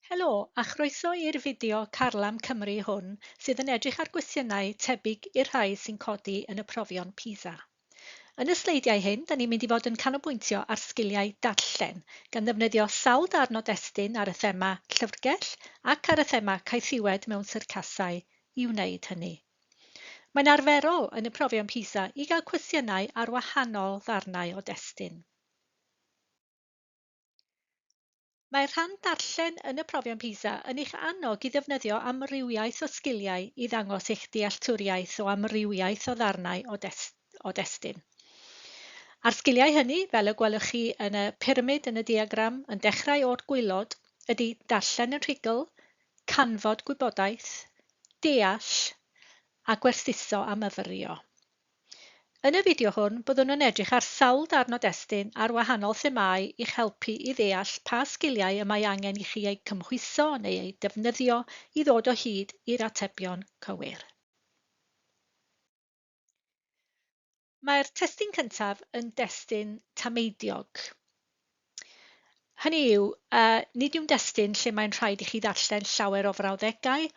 Helo a chroeso i'r fideo Carlam Cymru hwn sydd yn edrych ar gwestiynau tebyg i'r rhai sy'n codi yn y profion PISA. Yn y sleidiau hyn, da ni'n mynd i fod yn canolbwyntio ar sgiliau darllen, gan ddefnyddio sawl darn o destun ar y thema llyfrgell ac ar y thema caethiwed mewn syrcasau i wneud hynny. Mae'n arferol yn y profion PISA i gael cwestiynau ar wahanol ddarnau o destun. Mae'r rhan darllen yn y profion PISA yn eich annog i ddefnyddio amrywiaeth o sgiliau i ddangos eich dealltwriaeth o amrywiaeth o ddarnau o, des o destun. A'r sgiliau hynny, fel y gwelwch chi yn y pyramid yn y diagram, yn dechrau o'r gwaelod, ydy darllen yn rhugl, canfod gwybodaeth, deall, a gwerthuso a myfyrio. Yn y fideo hwn, byddwn yn edrych ar sawl darn o destun ar wahanol themâu i'ch helpu i ddeall pa sgiliau y mae angen i chi eu cymhwyso neu eu defnyddio i ddod o hyd i'r atebion cywir. Mae'r testun cyntaf yn destun tameidiog. Hynny yw, uh, nid yw'n destun lle mae'n rhaid i chi ddarllen llawer o frawddegau,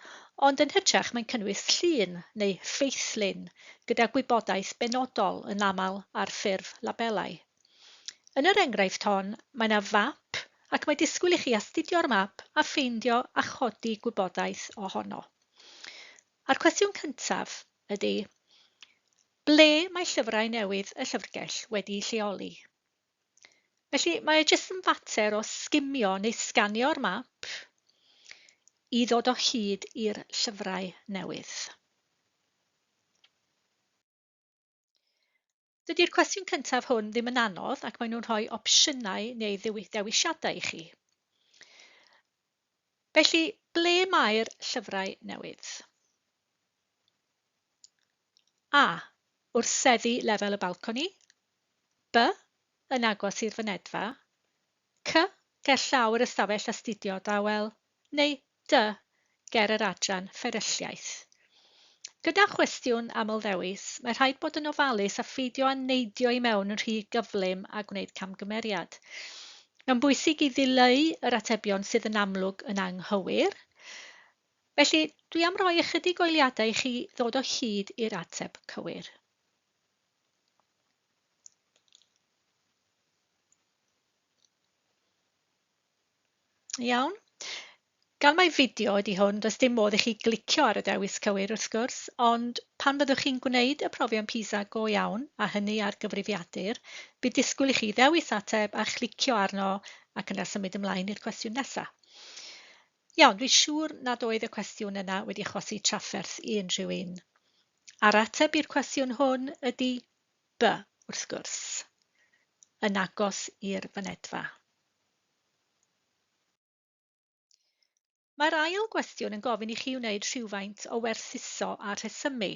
ond yn hytrach mae'n cynnwys llun neu ffeithlun gyda gwybodaeth benodol yn aml ar ffurf labelau. Yn yr enghraifft hon, mae yna fap ac mae disgwyl i chi astudio'r map a ffeindio a chodi gwybodaeth ohono. A'r cwestiwn cyntaf ydy, ble mae llyfrau newydd y llyfrgell wedi'u lleoli? Felly mae e jyst yn fater o sgimio neu sganio'r map i ddod o hyd i'r llyfrau newydd. Dydy'r cwestiwn cyntaf hwn ddim yn anodd ac maen nhw'n rhoi opsiynau neu ddewisiadau i chi. Felly, ble mae'r llyfrau newydd? A. Wrth seddi lefel y balconi. B. Yn agos i'r fynedfa. C. Gerllaw yr ystafell astudio dawel, neu D. Ger yr adran fferylliaeth. Gyda chwestiwn aml-ddewis, mae rhaid bod yn ofalus a pheidio â neidio i mewn yn rhy gyflym a gwneud camgymeriad. Mae'n bwysig i ddileu yr atebion sydd yn amlwg yn anghywir. Felly, dwi am roi ychydig o eiliadau i chi ddod o hyd i'r ateb cywir. Iawn. Gan mai fideo ydy hwn, does dim modd i chi glicio ar y dewis cywir wrth gwrs, ond pan fyddwch chi'n gwneud y profion PISA go iawn, a hynny ar gyfrifiadur, bydd disgwyl i chi ddewis ateb a chlicio arno ac yna symud ymlaen i'r cwestiwn nesaf. Iawn, dwi'n siŵr nad oedd y cwestiwn yna wedi achosi trafferth i unrhyw un. A'r ateb i'r cwestiwn hwn ydy B, wrth gwrs. Yn agos i'r fynedfa. Mae'r ail gwestiwn yn gofyn i chi wneud rhywfaint o werthuso a rhesymu.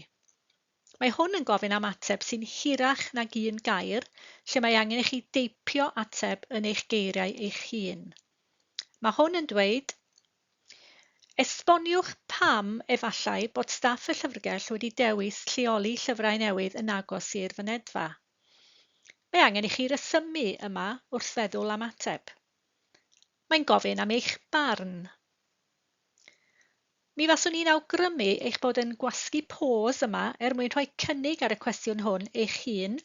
Mae hwn yn gofyn am ateb sy'n hirach nag un gair, lle mae angen i chi deipio ateb yn eich geiriau eich hun. Mae hwn yn dweud, Esboniwch pam efallai bod staff y llyfrgell wedi dewis lleoli llyfrau newydd yn agos i'r fynedfa. Mae angen i chi resymu yma wrth feddwl am ateb. Mae'n gofyn am eich barn. Mi faswn i'n awgrymu eich bod yn gwasgu pause yma er mwyn rhoi cynnig ar y cwestiwn hwn eich hun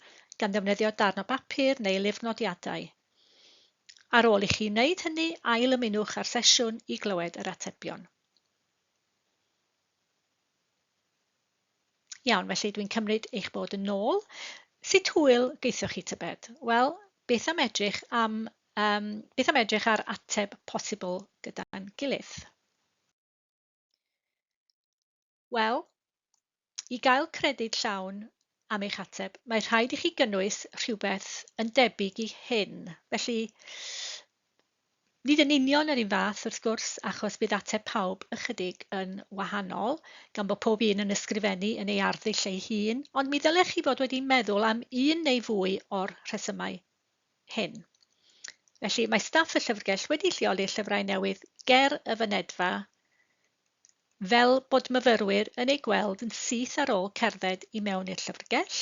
gan ddefnyddio darn o bapur neu lyfr nodiadau. Ar ôl i chi wneud hynny, ail-ymunwch â'r sesiwn i glywed yr atebion. Iawn, felly dwi'n cymryd eich bod yn ôl. Sut hwyl gaethoch chi tybed? Wel, beth am edrych am, um, beth am edrych ar ateb posibl gyda'n gilydd? Wel, i gael credyd llawn am eich ateb, mae rhaid i chi gynnwys rhywbeth yn debyg i hyn. Felly, nid yn union yr un fath, wrth gwrs, achos bydd ateb pawb ychydig yn wahanol, gan bod pob un yn ysgrifennu yn ei arddull ei hun, ond mi ddylech chi fod wedi meddwl am un neu fwy o'r rhesymau hyn. Felly, mae staff y llyfrgell wedi lleoli'r llyfrau newydd ger y fynedfa fel bod myfyrwyr yn ei gweld yn syth ar ôl cerdded i mewn i'r llyfrgell.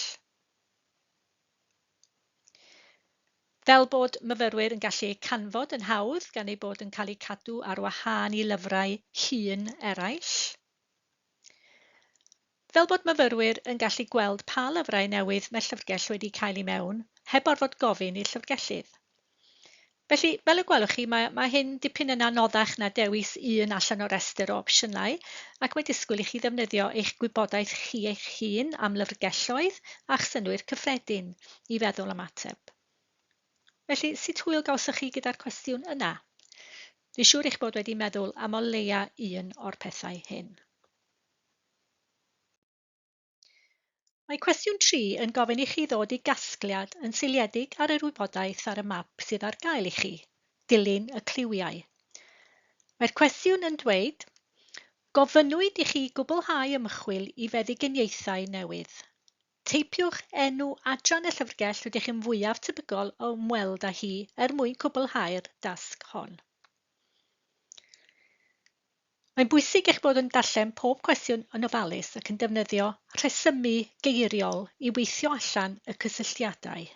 Fel bod myfyrwyr yn gallu eu canfod yn hawdd gan eu bod yn cael eu cadw ar wahân i lyfrau hŷn eraill. Fel bod myfyrwyr yn gallu gweld pa lyfrau newydd mae'r llyfrgell wedi cael i mewn, heb orfod gofyn i'r llyfrgellydd. Felly, fel y gwelwch chi, mae, mae hyn dipyn yn anoddach na dewis un allan o restr o opsiynau, ac mae disgwyl i chi ddefnyddio eich gwybodaeth chi eich hun am lyfrgelloedd a'ch synnwyr cyffredin i feddwl am ateb. Felly, sut hwyl gawsoch chi gyda'r cwestiwn yna? Dwi'n siŵr eich bod wedi meddwl am o leia un o'r pethau hyn. Mae cwestiwn 3 yn gofyn i chi ddod i gasgliad yn seiliedig ar yr wybodaeth ar y map sydd ar gael i chi, dilyn y cliwiau. Mae'r cwestiwn yn dweud, Gofynnwyd i chi gwblhau ymchwil i feddyginiaethau newydd. Teipiwch enw adran y llyfrgell rydych yn fwyaf tebygol o ymweld â hi er mwyn cwblhau'r dasg hon. Mae'n bwysig eich bod yn darllen pob cwestiwn yn ofalus ac yn defnyddio rhesymu geiriol i weithio allan y cysylltiadau.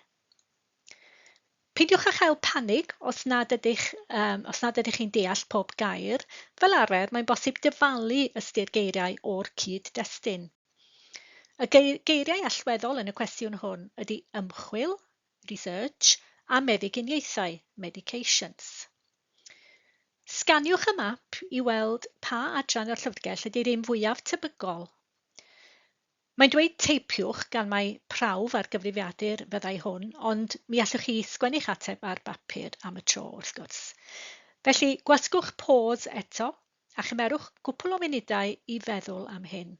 Peidiwch â chael panig os nad ydych, um, os nad ydych chi'n deall pob gair. Fel arfer, mae'n bosib dyfalu ystyr geiriau o'r cyd-destun. Y geiriau allweddol yn y cwestiwn hwn ydy ymchwil, research, a meddyginiaethau, medications. Sganiwch y map i weld pa adran o'r llyfrgell ydy'r un fwyaf tebygol. Mae'n dweud teipiwch gan mai prawf ar gyfrifiadur fyddai hwn, ond mi allwch chi sgwennu'ch ateb ar bapur am y tro, wrth gwrs. Felly, gwasgwch pause eto a chymerwch gwpl o funudau i feddwl am hyn.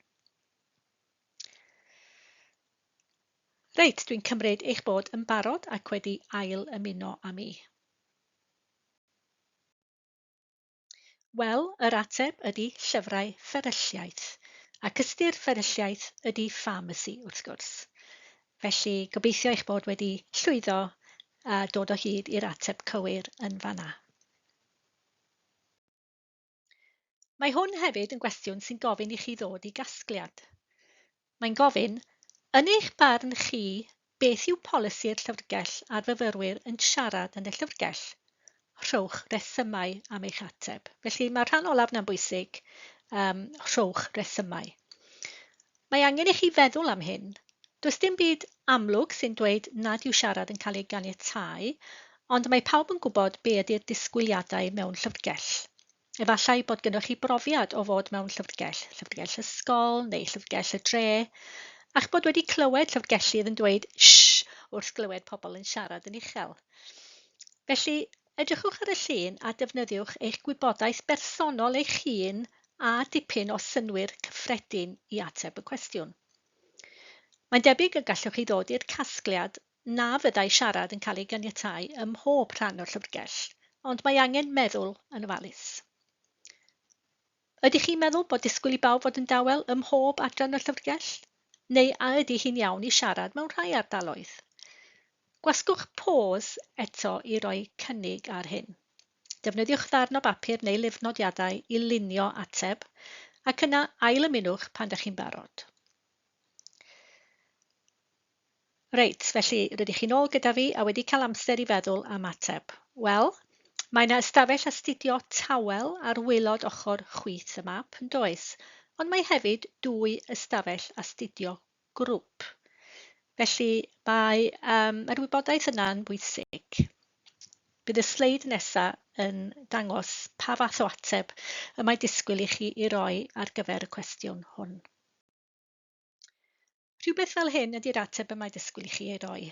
Reit, dwi'n cymryd eich bod yn barod ac wedi ail ymuno â mi. Wel, yr ateb ydy llyfrau fferylliaeth. Ac ystyr fferylliaeth ydy pharmacy, wrth gwrs. Felly, gobeithio eich bod wedi llwyddo a dod o hyd i'r ateb cywir yn fanna. Mae hwn hefyd yn gwestiwn sy'n gofyn i chi ddod i gasgliad. Mae'n gofyn, yn eich barn chi, beth yw polisi'r llyfrgell ar fyfyrwyr yn siarad yn y llyfrgell? Rhowch resymau am eich ateb. Felly mae'r rhan olaf na'n bwysig, um, rhowch resymau. Mae angen i chi feddwl am hyn. Does dim byd amlwg sy'n dweud nad yw siarad yn cael ei ganiatáu, ond mae pawb yn gwybod be ydy'r disgwyliadau mewn llyfrgell. Efallai bod gynnwch chi brofiad o fod mewn llyfrgell, llyfrgell ysgol neu llyfrgell y dre, a'ch bod wedi clywed llyfrgellydd yn dweud shh wrth glywed pobl yn siarad yn uchel. Felly, edrychwch ar y llun a defnyddiwch eich gwybodaeth bersonol eich hun a dipyn o synnwyr cyffredin i ateb y cwestiwn. Mae'n debyg y gallwch chi ddod i'r casgliad na fyddai siarad yn cael ei ganiatáu ym mhob rhan o'r llyfrgell, ond mae angen meddwl yn ofalus. Ydych chi'n meddwl bod disgwyl i bawb fod yn dawel ym mhob adran o'r llyfrgell? Neu a ydy hi'n iawn i siarad mewn rhai ardaloedd? Gwasgwch pause eto i roi cynnig ar hyn. Defnyddiwch ddarn o bapur neu lyfr nodiadau i lunio ateb, ac yna ail-ymunwch pan dych chi'n barod. Reit, felly rydych chi'n ôl gyda fi a wedi cael amser i feddwl am ateb. Wel, mae yna ystafell astudio tawel ar waelod ochr chwith y map, yn does? Ond mae hefyd dwy ystafell astudio grwp. Felly mae, um, mae'r wybodaeth yna'n bwysig. Bydd y sleid nesaf yn dangos pa fath o ateb y mae disgwyl i chi i roi ar gyfer y cwestiwn hwn. Rhywbeth fel hyn ydy'r ateb y mae disgwyl i chi ei roi.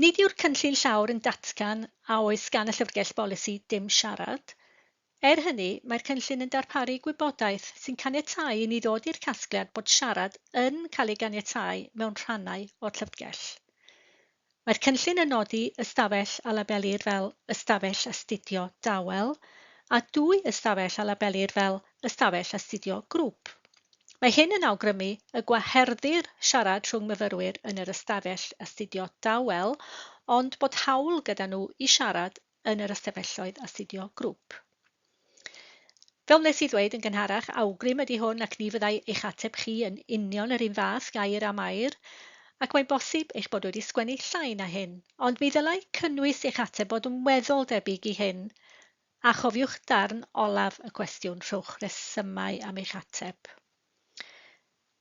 Nid yw'r cynllun llawr yn datgan a oes gan y llyfrgell bolisi dim siarad. Er hynny, mae'r cynllun yn darparu gwybodaeth sy'n caniatáu i ni ddod i'r casgliad bod siarad yn cael ei ganiatáu mewn rhannau o'r llyfrgell. Mae'r cynllun yn nodi ystafell a labelir fel ystafell astudio dawel a dwy ystafell a labelir fel ystafell astudio grŵp. Mae hyn yn awgrymu y gwaherddir siarad rhwng myfyrwyr yn yr ystafell astudio dawel ond bod hawl gyda nhw i siarad yn yr ystafelloedd astudio grŵp. Fel wnes i ddweud yn gynharach, awgrym ydy hwn ac ni fyddai eich ateb chi yn union yr un fath gair am air. Ac mae'n bosib eich bod wedi sgwennu llai na hyn, ond mi ddylai cynnwys eich ateb bod yn weddol debyg i hyn. A chofiwch darn olaf y cwestiwn, rhowch resymau am eich ateb.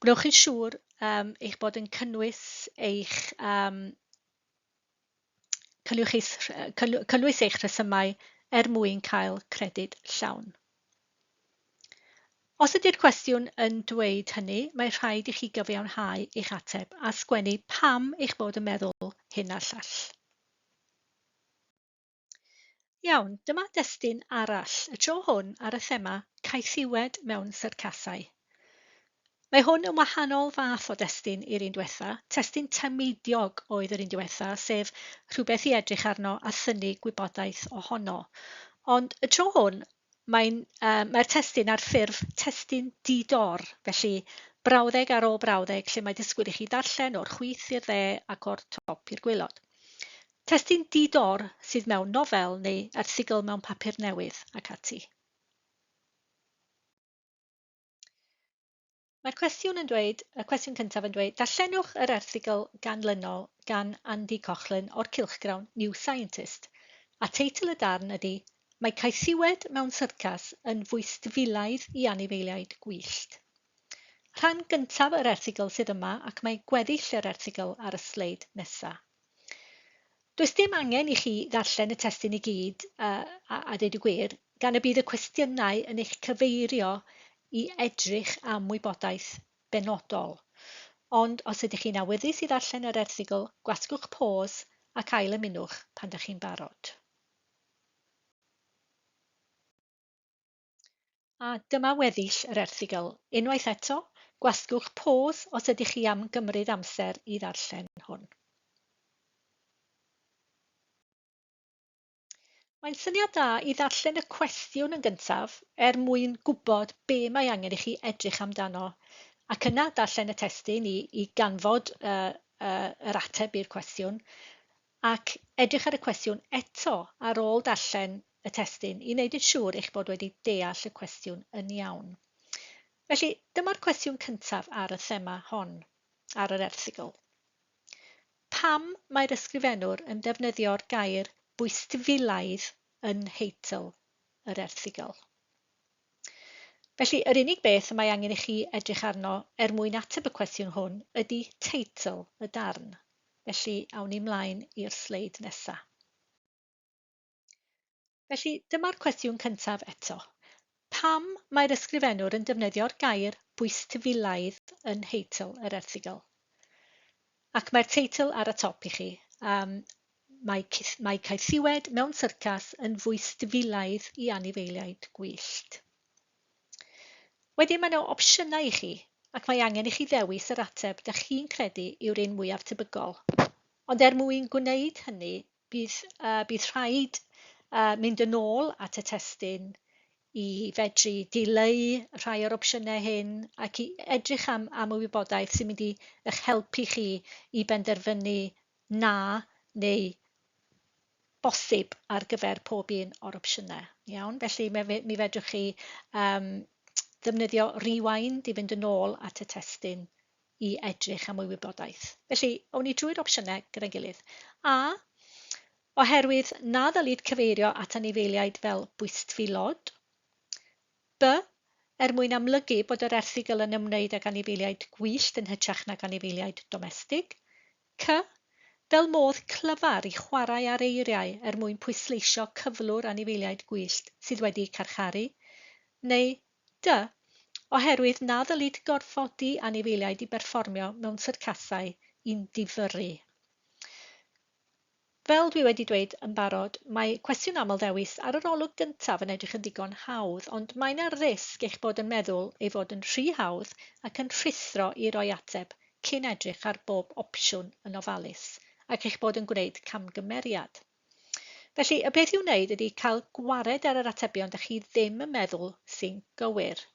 Gwnewch yn siŵr um, eich bod yn cynnwys eich um, cynnwys, cynnwys eich rhesymau er mwyn cael credyd llawn. Os ydy'r cwestiwn yn dweud hynny, mae rhaid i chi gyfiawnhau eich ateb a sgwennu pam eich bod yn meddwl hyn a'r llall. Iawn, dyma destun arall, y tro hwn ar y thema caethiwed mewn syrcasau. Mae hwn yn wahanol fath o destun i'r un diwetha. Testun tameidiog oedd yr un diwetha, sef rhywbeth i edrych arno a thynnu gwybodaeth ohono. Ond y tro hwn, Mae'n, uh, mae'r testun ar ffurf testun di-dor, felly brawddeg ar ôl brawddeg lle mae disgwyl i chi ddarllen o'r chwith i'r dde ac o'r top i'r gwaelod. Testun di-dor sydd mewn nofel neu erthygl mewn papur newydd ac ati. Mae'r cwestiwn yn dweud, y cwestiwn cyntaf yn dweud, darllenwch yr erthygl ganlynol gan Andy Coughlan o'r cylchgrawn New Scientist, a teitl y darn ydy Mae caethiwed mewn syrcas yn fwystfilaidd i anifeiliaid gwyllt. Rhan gyntaf yr erthygl sydd yma ac mae gweddill yr erthygl ar y sleid nesa. Does dim angen i chi ddarllen y testun i gyd, a, a, a deud y gwir, gan y bydd y cwestiynau yn eich cyfeirio i edrych am wybodaeth benodol. Ond os ydych chi'n awyddus i ddarllen yr erthygl, gwasgwch pause ac ail-ymunwch pan dych chi'n barod. A dyma weddill yr erthygl. Unwaith eto, gwasgwch pause os ydych chi am gymryd amser i ddarllen hwn. Mae'n syniad da i ddarllen y cwestiwn yn gyntaf er mwyn gwybod be mae angen i chi edrych amdano, ac yna darllen y testun i, i ganfod uh, uh, yr ateb i'r cwestiwn, ac edrych ar y cwestiwn eto ar ôl darllen y testun i wneud yn siŵr eich bod wedi deall y cwestiwn yn iawn. Felly, dyma'r cwestiwn cyntaf ar y thema hon, ar yr erthygl. Pam mae'r ysgrifennwr yn defnyddio'r gair bwystfilaidd yn nheitl yr erthygl? Felly, yr unig beth y mae angen i chi edrych arno er mwyn ateb y cwestiwn hwn ydy teitl y darn. Felly, awn ni mlaen i'r sleid nesaf. Felly, dyma'r cwestiwn cyntaf eto. Pam mae'r ysgrifennwr yn defnyddio'r gair bwystfilaidd yn nheitl yr erthygl? Ac mae'r teitl ar y top i chi. Um, mae, mae caethiwed mewn syrcas yn fwystfilaidd i anifeiliaid gwyllt. Wedyn mae yna opsiynau i chi, ac mae angen i chi ddewis yr ateb da chi'n credu yw'r un mwyaf tebygol. Ond er mwyn gwneud hynny, bydd, uh, bydd rhaid uh, mynd yn ôl at y testun i fedru dileu rhai o'r opsiynau hyn ac i edrych am, am y wybodaeth sy'n mynd i eich helpu chi i benderfynu na neu bosib ar gyfer pob un o'r opsiynau. Iawn, felly mi, mi fedrwch chi um, ddefnyddio rewind i fynd yn ôl at y testun i edrych am y wybodaeth. Felly, awn ni drwy'r opsiynau gyda'n gilydd. A, oherwydd na ddylid cyfeirio at anifeiliaid fel bwystfilod. B, er mwyn amlygu bod yr erthygl yn ymwneud ag anifeiliaid gwyllt yn hytrach nag anifeiliaid domestig. C, fel modd clyfar i chwarae ar eiriau er mwyn pwysleisio cyflwr anifeiliaid gwyllt sydd wedi'u carcharu. Neu D. Oherwydd na ddylid gorfodi anifeiliaid i berfformio mewn syrcasau i'n difyrru. Fel dwi wedi dweud yn barod, mae cwestiwn aml-ddewis ar yr olwg gyntaf yn edrych yn ddigon hawdd, ond mae yna risg eich bod yn meddwl ei fod yn rhy hawdd ac yn rhuthro i roi ateb cyn edrych ar bob opsiwn yn ofalus, ac eich bod yn gwneud camgymeriad. Felly, y peth i'w wneud ydy cael gwared ar yr atebion da chi ddim yn meddwl sy'n gywir,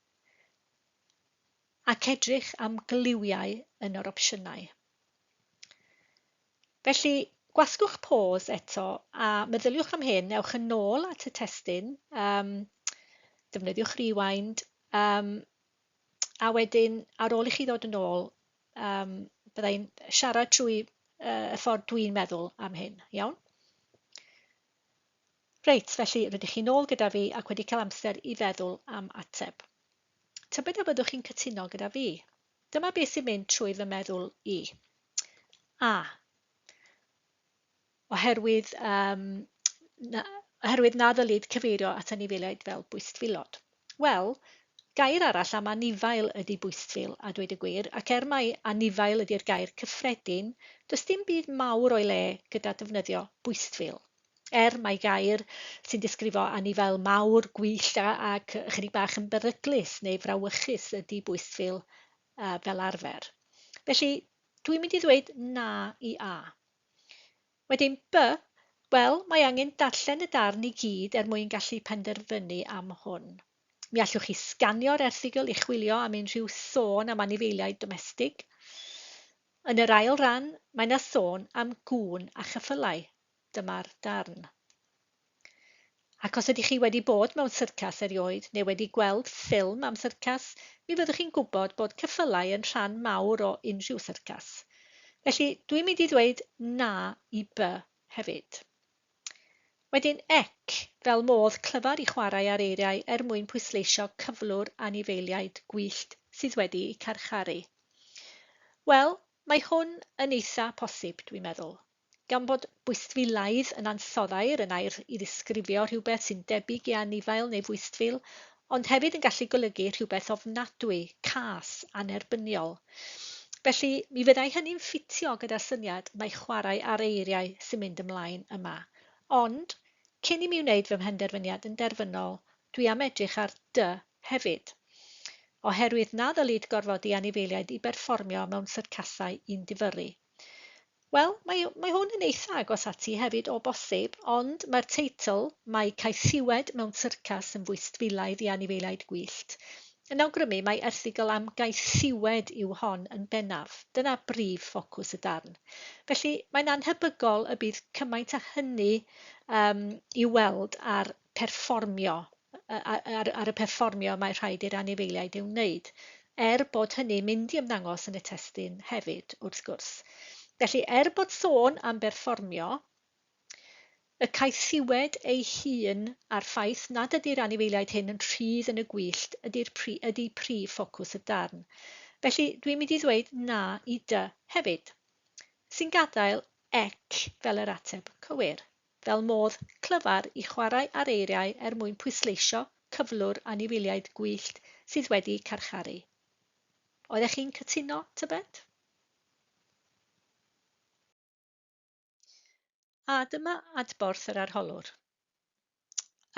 ac edrych am gliwiau yn yr opsiynau. Felly, gwasgwch pause eto a meddyliwch am hyn, ewch yn ôl at y testun, um, defnyddiwch rewind, um, a wedyn ar ôl i chi ddod yn ôl, um, Bydda i'n siarad trwy y ffordd dwi'n meddwl am hyn, iawn? Reit, felly rydych chi'n ôl gyda fi ac wedi cael amser i feddwl am ateb. Tybed a fyddwch chi'n cytuno gyda fi? Dyma beth sy'n mynd trwy fy meddwl i. A. Oherwydd, um, na, oherwydd na ddylid cyfeirio at anifeiliaid fel bwystfilod. Wel, gair arall am anifail ydy bwystfil, a dweud y gwir, ac er mai anifail ydy'r gair cyffredin, does dim byd mawr o'i le gyda defnyddio bwystfil. Er mai gair sy'n disgrifo anifail mawr, gwyllt ac ychydig bach yn beryglus neu frawychus ydy bwystfil fel arfer. Felly, dwi'n mynd i ddweud na i A. Wedyn B, wel, mae angen darllen y darn i gyd er mwyn gallu penderfynu am hwn. Mi allwch chi sganio'r erthygl i chwilio am unrhyw sôn am anifeiliaid domestig. Yn yr ail ran, mae 'na sôn am gŵn a cheffylau. Dyma'r darn. Ac os ydych chi wedi bod mewn syrcas erioed neu wedi gweld ffilm am syrcas, mi fyddwch chi'n gwybod bod ceffylau yn rhan mawr o unrhyw syrcas. Felly, dwi'n mynd i ddweud na i B hefyd. Wedyn ec, fel modd clyfar i chwarae ar eiriau er mwyn pwysleisio cyflwr anifeiliaid gwyllt sydd wedi'u carcharu. Wel, mae hwn yn eitha posib, dwi'n meddwl. Gan bod bwystfilaidd yn ansoddair, yn air i ddisgrifio rhywbeth sy'n debyg i anifail neu fwystfil, ond hefyd yn gallu golygu rhywbeth ofnadwy, cas, annerbyniol. Felly, mi fyddai hynny'n ffitio gyda'r syniad mai chwarae ar eiriau sy'n mynd ymlaen yma. Ond, cyn i mi wneud fy mhenderfyniad yn derfynol, dwi am edrych ar dy hefyd. Oherwydd na ddylid gorfodi anifeiliaid i berfformio mewn syrcasau i'n difyrru. Wel, mae, mae hwn yn eitha agos ati hefyd o bosib, ond mae'r teitl, Mae Caethiwed mewn Syrcas yn Fwystfilaidd i Anifeiliaid Gwyllt, yn awgrymu mai erthygl am gaethiwed yw hon yn bennaf. Dyna brif ffocws y darn. Felly, mae'n annhebygol y bydd cymaint â hynny um, i'w weld ar perfformio ar, ar y perfformio mae rhaid i'r anifeiliaid ei wneud, er bod hynny'n mynd i ymddangos yn y testun hefyd, wrth gwrs. Felly, er bod sôn am berfformio, y caethiwed ei hun a'r ffaith nad ydy'r anifeiliaid hyn yn rhydd yn y gwyllt ydy'r pri, ydy prif ffocws y darn. Felly, dwi'n mynd i ddweud na i dy hefyd, sy'n gadael ec fel yr ateb cywir. fel modd clyfar i chwarae ar eiriau er mwyn pwysleisio cyflwr anifeiliaid gwyllt sydd wedi carcharu. Oeddech chi'n cytuno, tybed? A dyma adborth yr arholwr.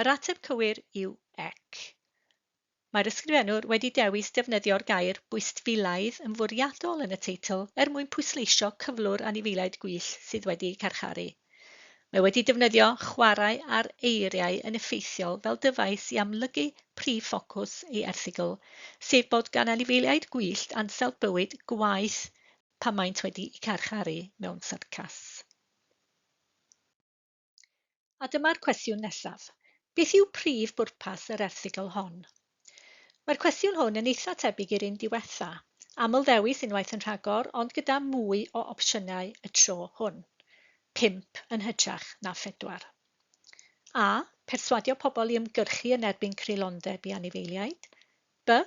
Yr ateb cywir yw ec. Mae'r ysgrifennwr wedi dewis defnyddio'r gair bwystfilaidd yn fwriadol yn y teitl er mwyn pwysleisio cyflwr anifeiliaid gwyllt sydd wedi'u carcharu. Mae wedi defnyddio chwarae ar eiriau yn effeithiol fel dyfais i amlygu prif ffocws ei erthygl, sef bod gan anifeiliaid gwyllt ansawdd bywyd gwaeth pan maent wedi'u carcharu mewn syrcas. A dyma'r cwestiwn nesaf. Beth yw prif bwrpas yr erthygl hon? Mae'r cwestiwn hwn yn eitha tebyg i'r un diwetha. Aml-ddewis unwaith yn rhagor, ond gyda mwy o opsiynau y tro hwn. Pump yn hytrach na phedwar. A. Perswadio pobl i ymgyrchu yn erbyn creulondeb i anifeiliaid. B.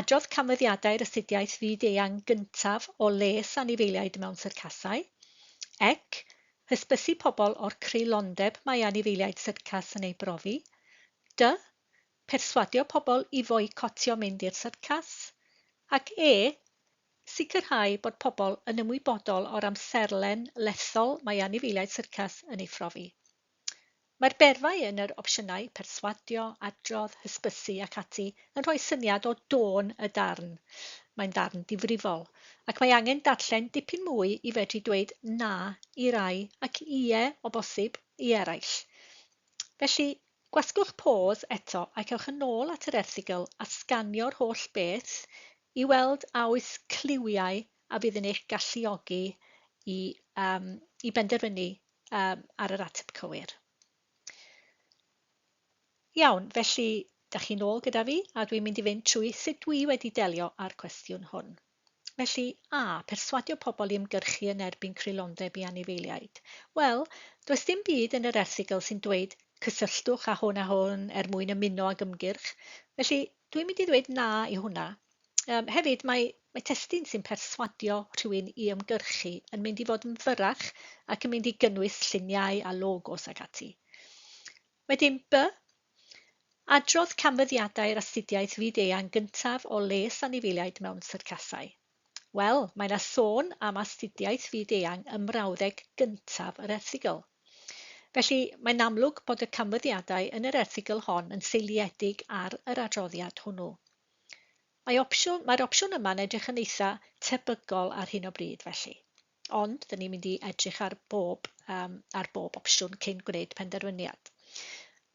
Adrodd canfyddiadau'r astudiaeth fyd-eang gyntaf o les anifeiliaid mewn syrcasau. Ec. Hysbysu pobl o'r creulondeb mae anifeiliaid syrcas yn ei brofi. D. Perswadio pobl i foicotio mynd i'r syrcas. Ac E. Sicrhau bod pobl yn ymwybodol o'r amserlen lethol mae anifeiliaid syrcas yn ei phrofi. Mae'r berfau yn yr opsiynau perswadio, adrodd, hysbysu ac ati yn rhoi syniad o dôn y darn. Mae'n ddarn difrifol, ac mae angen darllen dipyn mwy i fedru dweud na i rai ac ie, o bosib, i eraill. Felly, gwasgwch pause eto ac ewch yn ôl at yr erthygl a sganio'r holl beth i weld a oes cliwiau a fydd yn eich galluogi i, um, i benderfynu um, ar yr ateb cywir. Iawn, felly da chi'n ôl gyda fi a dwi'n mynd i fynd trwy sut dwi wedi delio â'r cwestiwn hwn. Felly, A, perswadio pobl i ymgyrchu yn erbyn creulondeb i anifeiliaid. Wel, does dim byd yn yr erthygl sy'n dweud cysylltwch â hwn a hwn er mwyn ymuno ag ymgyrch. Felly, dwi'n mynd i ddweud na i hwnna. Hefyd, mae, mae testun sy'n perswadio rhywun i ymgyrchu yn mynd i fod yn fyrrach ac yn mynd i gynnwys lluniau a logos ac ati. Wedyn, B, adrodd canfyddiadau'r astudiaeth fyd-eang gyntaf o les anifeiliaid mewn syrcasau. Wel, mae yna sôn am astudiaeth fyd-eang ym mrawddeg gyntaf yr erthygl. Felly, mae'n amlwg bod y canfyddiadau yn yr erthygl hon yn seiliedig ar yr adroddiad hwnnw. Mae opsiwn, mae'r opsiwn yma'n edrych yn eitha tebygol ar hyn o bryd, felly. Ond, dyn ni'n mynd i edrych ar bob, ar bob opsiwn cyn gwneud penderfyniad.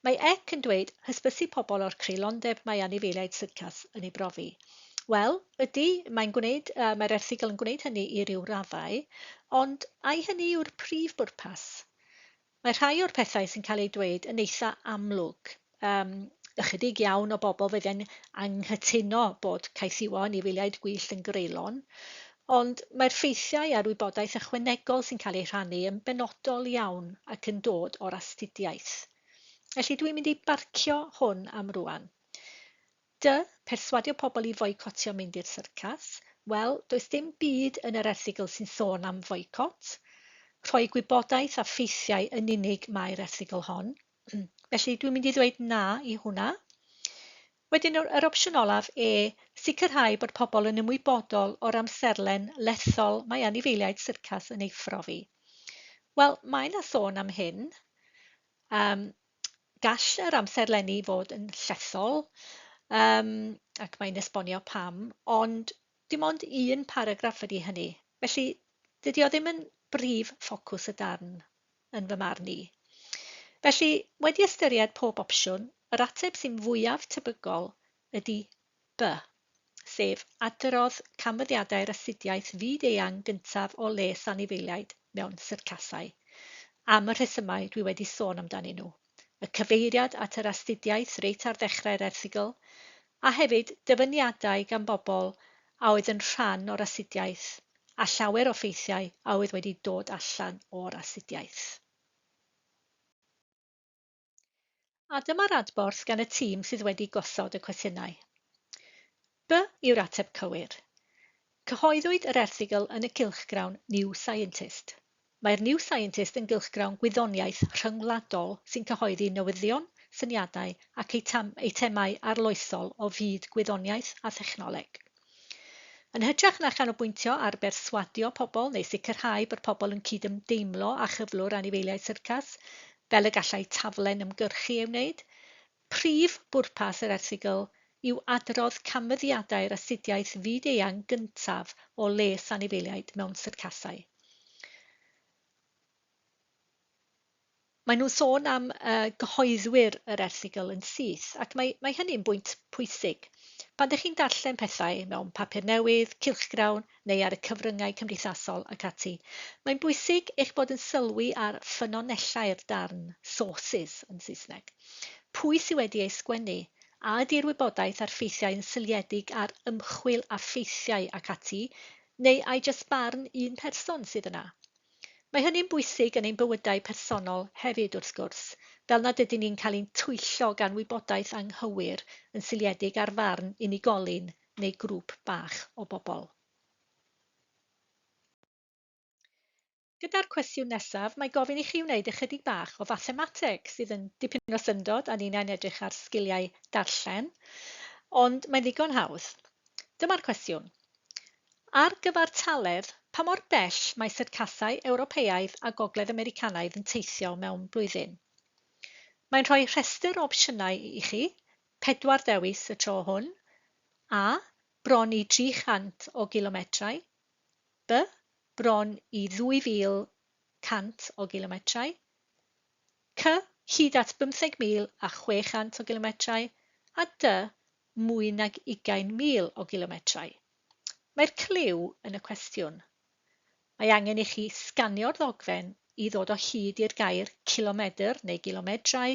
Mae ec yn dweud hysbysu pobl o'r creulondeb mae anifeiliaid syrcas yn ei brofi. Wel, ydy, mae'n gwneud, mae'r erthygl yn gwneud hynny i ryw raddau, ond ai hynny yw'r prif bwrpas? Mae rhai o'r pethau sy'n cael eu dweud yn eitha amlwg. Um, ychydig iawn o bobl fydde'n anghytuno bod caethiwo anifeiliaid gwyllt yn greulon, ond mae'r ffeithiau a'r wybodaeth ychwanegol sy'n cael eu rhannu yn benodol iawn ac yn dod o'r astudiaeth. Felly dwi'n mynd i barcio hwn am rwan. D, perswadio pobl i foicotio mynd i'r syrcas. Wel, does dim byd yn yr erthygl sy'n sôn am foicot. Rhoi gwybodaeth a ffeithiau yn unig mae'r erthygl hon. Felly dwi'n mynd i ddweud na i hwnna. Wedyn yr opsiwn olaf, E, sicrhau bod pobl yn ymwybodol o'r amserlen lethol mae anifeiliaid syrcas yn ei phrofi. Wel, mae yna sôn am hyn. Um, Gall yr amserlenni fod yn llethol, um, ac mae'n esbonio pam, ond dim ond un paragraff ydy hynny. Felly, dydy o ddim yn brif ffocws y darn yn fy marn i. Felly, wedi ystyried pob opsiwn, yr ateb sy'n fwyaf tebygol ydy B, sef adrodd canfyddiadau'r astudiaeth fyd-eang gyntaf o les anifeiliaid mewn syrcasau, am y rhesymau dwi wedi sôn amdanyn nhw, y cyfeiriad at yr astudiaeth reit ar ddechrau'r erthygl, a hefyd dyfyniadau gan bobl a oedd yn rhan o'r astudiaeth, a llawer o ffeithiau a oedd wedi dod allan o'r astudiaeth. A dyma'r adborth gan y tîm sydd wedi gosod y cwestiynau. B yw'r ateb cywir. Cyhoeddwyd yr erthygl yn y cylchgrawn New Scientist. Mae'r New Scientist yn gylchgrawn gwyddoniaeth rhyngwladol sy'n cyhoeddi newyddion, syniadau ac eitemau arloesol o fyd gwyddoniaeth a thechnoleg. Yn hytrach na chanolbwyntio ar berswadio pobl neu sicrhau bod pobl yn cydymdeimlo â chyflwr anifeiliaid syrcas, fel y gallai taflen ymgyrchu ei wneud, prif bwrpas yr erthygl yw adrodd canfyddiadau'r astudiaeth fyd-eang gyntaf o les anifeiliaid mewn syrcasau. Maen nhw'n sôn am gyhoeddwyr yr erthygl yn syth, ac mae, mae hynny'n bwynt pwysig. Pan ydych chi'n darllen pethau mewn papur newydd, cylchgrawn neu ar y cyfryngau cymdeithasol ac ati, mae'n bwysig eich bod yn sylwi ar ffynonellau'r darn, sources yn Saesneg. Pwy sydd wedi ei sgwennu? A ydy'r wybodaeth a'r ffeithiau yn seiliedig ar ymchwil a ffeithiau ac ati, neu ai jyst barn un person sydd yna? Mae hynny'n bwysig yn ein bywydau personol hefyd, wrth gwrs, fel nad ydyn ni'n cael ein twyllo gan wybodaeth anghywir yn seiliedig ar farn unigolyn neu grŵp bach o bobl. Gyda'r cwestiwn nesaf, mae gofyn i chi wneud ychydig bach o fathemateg, sydd yn dipyn o syndod a ninnau'n edrych ar sgiliau darllen, ond mae'n ddigon hawdd. Dyma'r cwestiwn. Ar gyfartaledd, pa mor bell mae syrcasau Ewropeaidd a Gogledd Americanaidd yn teithio mewn blwyddyn? Mae'n rhoi rhestr o opsiynau i chi, pedwar dewis y tro hwn, A. Bron i 300 o gilometrau, B. Bron i 2,100 o gilometrau, C. Hyd at 15,600 o gilometrau, a D. Mwy nag 20,000 o gilometrau. Mae'r cliw yn y cwestiwn. Mae angen i chi sganio'r ddogfen i ddod o hyd i'r gair cilomedr neu gilomedrau,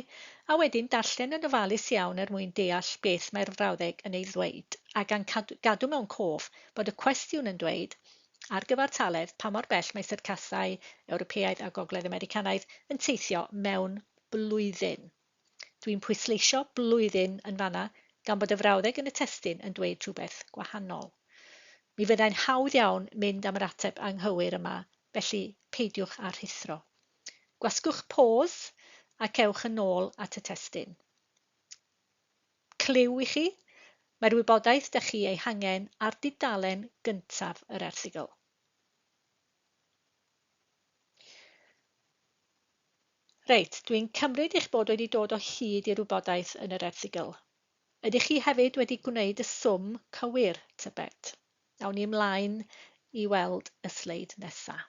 a wedyn darllen yn ofalus iawn er mwyn deall beth mae'r frawddeg yn ei ddweud, a gan gadw mewn cof bod y cwestiwn yn dweud ar gyfartaledd pa mor bell mae syrcasau Ewropeaidd a Gogledd Americanaidd yn teithio mewn blwyddyn. Dwi'n pwysleisio blwyddyn yn fanna gan bod y frawddeg yn y testun yn dweud rhywbeth gwahanol. Mi fyddai'n hawdd iawn mynd am yr ateb anghywir yma, felly peidiwch â rhuthro. Gwasgwch pause ac ewch yn ôl at y testun. Cliw i chi, mae'r wybodaeth da chi ei hangen ar dudalen gyntaf yr erthygl. Reit, dwi'n cymryd eich bod wedi dod o hyd i'r wybodaeth yn yr erthygl. Ydych chi hefyd wedi gwneud y swm cywir, tybed? Awn ni ymlaen i weld y sleid nesaf.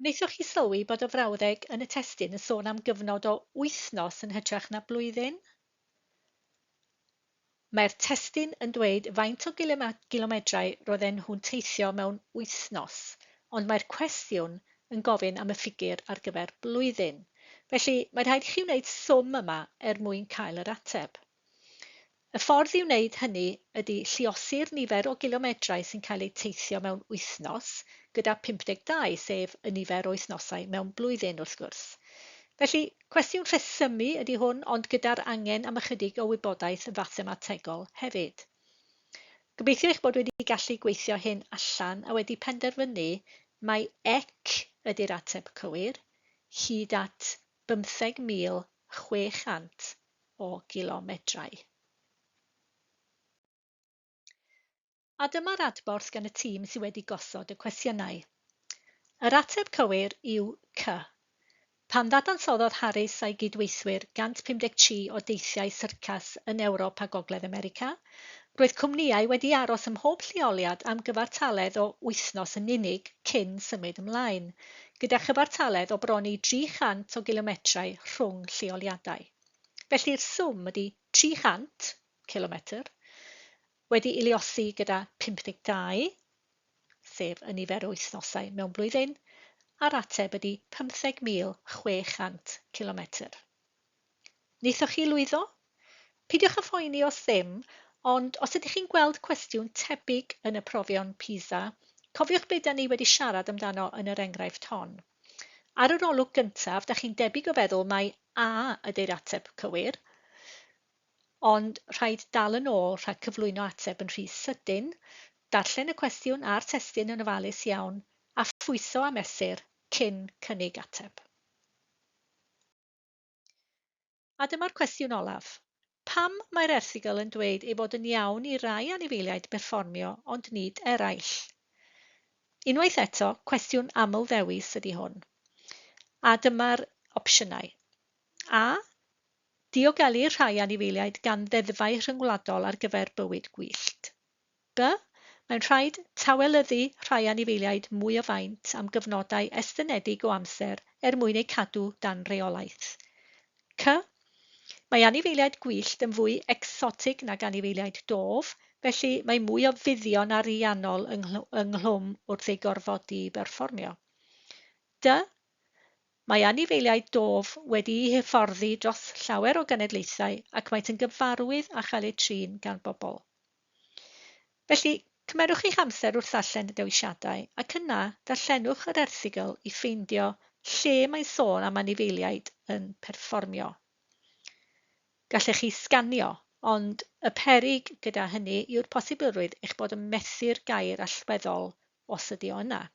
Wnaethoch chi sylwi bod y frawddeg yn y testun yn sôn am gyfnod o wythnos yn hytrach na blwyddyn? Mae'r testun yn dweud faint o gilomedrau roedden nhw'n teithio mewn wythnos, ond mae'r cwestiwn yn gofyn am y ffigur ar gyfer blwyddyn. Felly, mae'n rhaid i chi wneud swm yma er mwyn cael yr ateb. Y ffordd i wneud hynny ydy lluosi'r nifer o gilomedrau sy'n cael eu teithio mewn wythnos gyda 52, sef y nifer o wythnosau mewn blwyddyn, wrth gwrs. Felly, cwestiwn rhesymu ydy hwn, ond gyda'r angen am ychydig o wybodaeth fathemategol hefyd. Gobeithio eich bod wedi gallu gweithio hyn allan a wedi penderfynu mai ec ydy'r ateb cywir, hyd at 15,600 o gilomedrau. A dyma'r adborth gan y tîm sydd wedi gosod y cwestiynau. Yr ateb cywir yw C. Pan ddadansoddodd Harris a'i gydweithwyr 153 o deithiau syrcas yn Ewrop a Gogledd America, roedd cwmnïau wedi aros ym mhob lleoliad am gyfartaledd o wythnos yn unig cyn symud ymlaen, gyda chyfartaledd o bron i 300 o gilometrau rhwng lleoliadau. Felly'r swm ydy 300 cilometr, wedi iliosi gyda 52, sef y nifer o wythnosau mewn blwyddyn, a'r ateb ydy 15,600 cilometr. Wnaethoch chi lwyddo? Peidiwch â phoeni os ddim, ond os ydych chi'n gweld cwestiwn tebyg yn y profion PISA, cofiwch be da ni wedi siarad amdano yn yr enghraifft hon. Ar yr olwg gyntaf, da chi'n debyg o feddwl mai A ydy'r ateb cywir, Ond rhaid dal yn ôl rhag cyflwyno ateb yn rhy sydyn, darllen y cwestiwn a'r testun yn ofalus iawn, a phwyso a mesur cyn cynnig ateb. A dyma'r cwestiwn olaf. Pam mae'r erthygl yn dweud ei bod yn iawn i rai anifeiliaid berfformio ond nid eraill? Unwaith eto, cwestiwn aml-ddewis ydy hwn. A dyma'r opsiynau. A. Diogelu rhai anifeiliaid gan ddeddfau rhyngwladol ar gyfer bywyd gwyllt. B. Mae'n rhaid tawelyddu rhai anifeiliaid mwy o faint am gyfnodau estynedig o amser er mwyn eu cadw dan reolaeth. C. Mae anifeiliaid gwyllt yn fwy egsotig nag anifeiliaid dof, felly mae mwy o fuddion ariannol ynghlwm wrth eu gorfodi i berfformio. D. Mae anifeiliaid dof wedi'u hyfforddi dros llawer o genedlaethau ac maent yn gyfarwydd â chael eu trin gan bobl. Felly, cymerwch eich amser wrth ddarllen y dewisiadau ac yna darllenwch yr erthygl i ffeindio lle mae'n sôn am anifeiliaid yn perfformio. Gallech chi sganio, ond y peryg gyda hynny yw'r posibilrwydd eich bod yn methu'r gair allweddol os ydy o yna.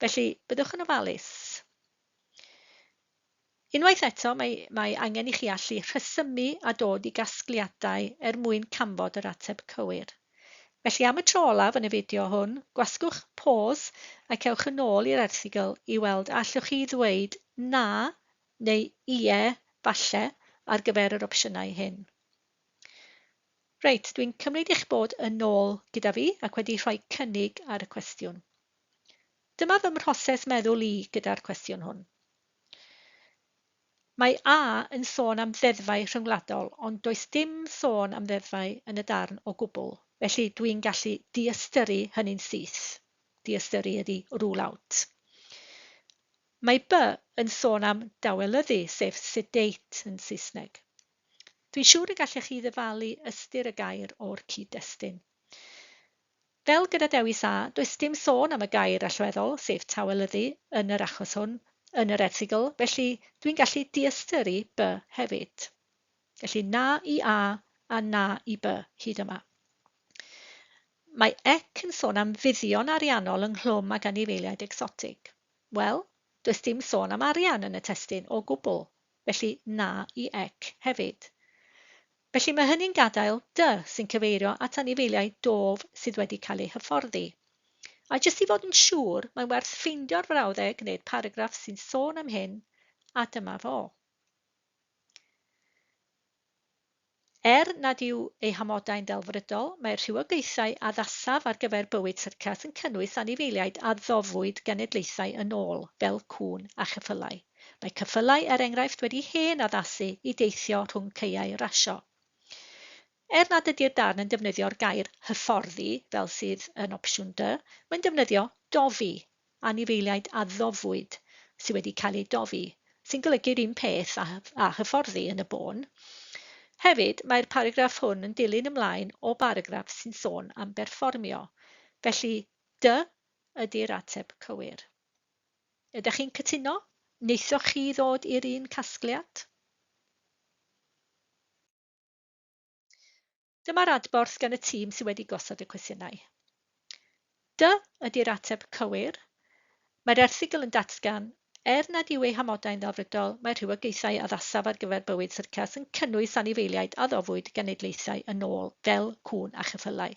Felly, byddwch yn ofalus. Unwaith eto, mae, mae angen i chi allu rhesymu a dod i gasgliadau er mwyn canfod yr ateb cywir. Felly am y tro olaf yn y fideo hwn, gwasgwch pause ac ewch yn ôl i'r erthygl i weld a allwch chi ddweud na neu ie, falle, ar gyfer yr opsiynau hyn. Reit, dwi'n cymryd eich bod yn ôl gyda fi ac wedi rhoi cynnig ar y cwestiwn. Dyma fy mhroses meddwl i gyda'r cwestiwn hwn. Mae A yn sôn am ddeddfau rhyngwladol, ond does dim sôn am ddeddfau yn y darn o gwbl, felly dwi'n gallu diystyru hynny'n syth. Diystyru ydy rule out. Mae B yn sôn am dawelyddu, sef sedate yn Saesneg. Dwi'n siŵr y gallech chi ddyfalu ystyr y gair o'r cyd-destun. Fel gyda dewis A, does dim sôn am y gair allweddol, sef tawelyddu, yn yr achos hwn, yn yr erthygl, felly dwi'n gallu diystyru B hefyd. Felly na i A a na i B hyd yma. Mae ec yn sôn am fuddion ariannol ynghlwm ag anifeiliaid egsotig. Wel, does dim sôn am arian yn y testun o gwbl, felly na i ec hefyd. Felly mae hynny'n gadael dy sy'n cyfeirio at anifeiliaid dof sydd wedi cael eu hyfforddi. A jyst i fod yn siŵr, mae'n werth ffeindio'r frawddeg neu'r paragraff sy'n sôn am hyn, a dyma fo. Er nad yw eu hamodau'n ddelfrydol, mae'r rhywogaethau addasaf ar gyfer bywyd syrcas yn cynnwys anifeiliaid a ddofwyd genedlaethau yn ôl, fel cŵn a cheffylau. Mae ceffylau, er enghraifft, wedi hen addasu i deithio rhwng caeau rasio. Er nad ydy'r darn yn defnyddio'r gair 'hyfforddi', fel sydd yn opsiwn D, mae'n defnyddio 'dofi', anifeiliaid a ddofwyd, sydd wedi cael eu dofi, sy'n golygu'r un peth â, â hyfforddi yn y bôn. Hefyd, mae'r paragraff hwn yn dilyn ymlaen o baragraff sy'n sôn am berfformio. Felly, D ydy'r ateb cywir. Ydych chi'n cytuno? Wnaethoch chi ddod i'r un casgliad? Dyma'r adborth gan y tîm sydd wedi gosod y cwestiynau. D ydy'r ateb cywir. Mae'r erthygl yn datgan, er nad yw ei hamodau'n ddelfrydol, mae rhywogaethau addasaf ar gyfer bywyd syrcas yn cynnwys anifeiliaid a ddofwyd genedlaethau yn ôl, fel cŵn a cheffylau.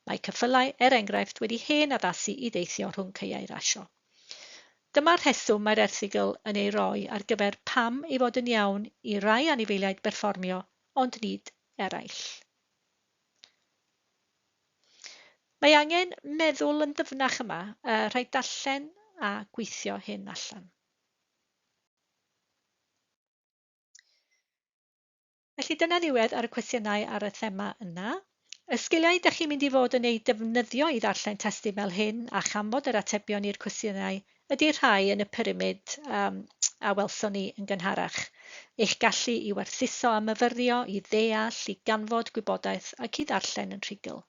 Mae ceffylau, er enghraifft, wedi hen addasu i deithio rhwng caeau rasio. Dyma'r rheswm mae'r erthygl yn ei roi ar gyfer pam ei fod yn iawn i rai anifeiliaid berfformio ond nid eraill. Mae angen meddwl yn ddyfnach yma, rhaid darllen a gweithio hyn allan. Felly dyna ddiwedd ar y cwestiynau ar y thema yna. Y sgiliau ydych chi'n mynd i fod yn eu defnyddio i ddarllen testun fel hyn a chanfod yr atebion i'r cwestiynau ydy'r rhai yn y pyramid um, a welson ni yn gynharach. Eich gallu i werthuso a myfyrio, i ddeall, i ganfod gwybodaeth ac i ddarllen yn rhugl.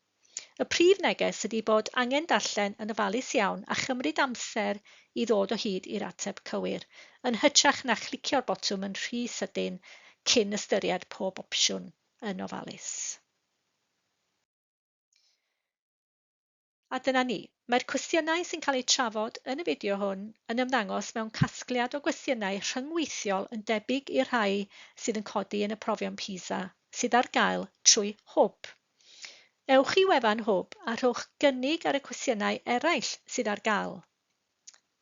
Y prif neges ydy bod angen darllen yn ofalus iawn a chymryd amser i ddod o hyd i'r ateb cywir, yn hytrach na chlicio'r botwm yn rhy sydyn cyn ystyried pob opsiwn yn ofalus. A dyna ni. Mae'r cwestiynau sy'n cael eu trafod yn y fideo hwn yn ymddangos mewn casgliad o gwestiynau rhyngweithiol yn debyg i'r rhai sydd yn codi yn y profion PISA sydd ar gael trwy Hwb. Ewch i wefan Hwb a rhowch gynnig ar y cwestiynau eraill sydd ar gael.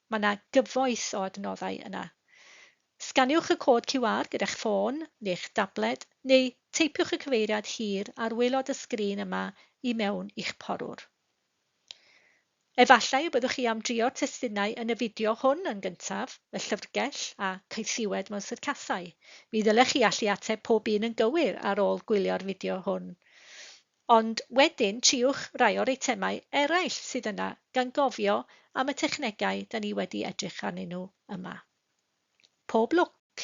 Mae yna gyfoeth o adnoddau yna. Sganiwch y cod QR gyda'ch ffôn neu'ch dabled, neu teipiwch y cyfeiriad hir ar waelod y sgrin yma i mewn i'ch porwr. Efallai y byddwch chi am drio'r testunau yn y fideo hwn yn gyntaf, y llyfrgell a caethiwed mewn syrcasau. Mi ddylech chi allu ateb pob un yn gywir ar ôl gwylio'r fideo hwn. Ond wedyn triwch rai o'r eitemau eraill sydd yna gan gofio am y technegau da ni wedi edrych arnyn nhw yma. Pob lwc!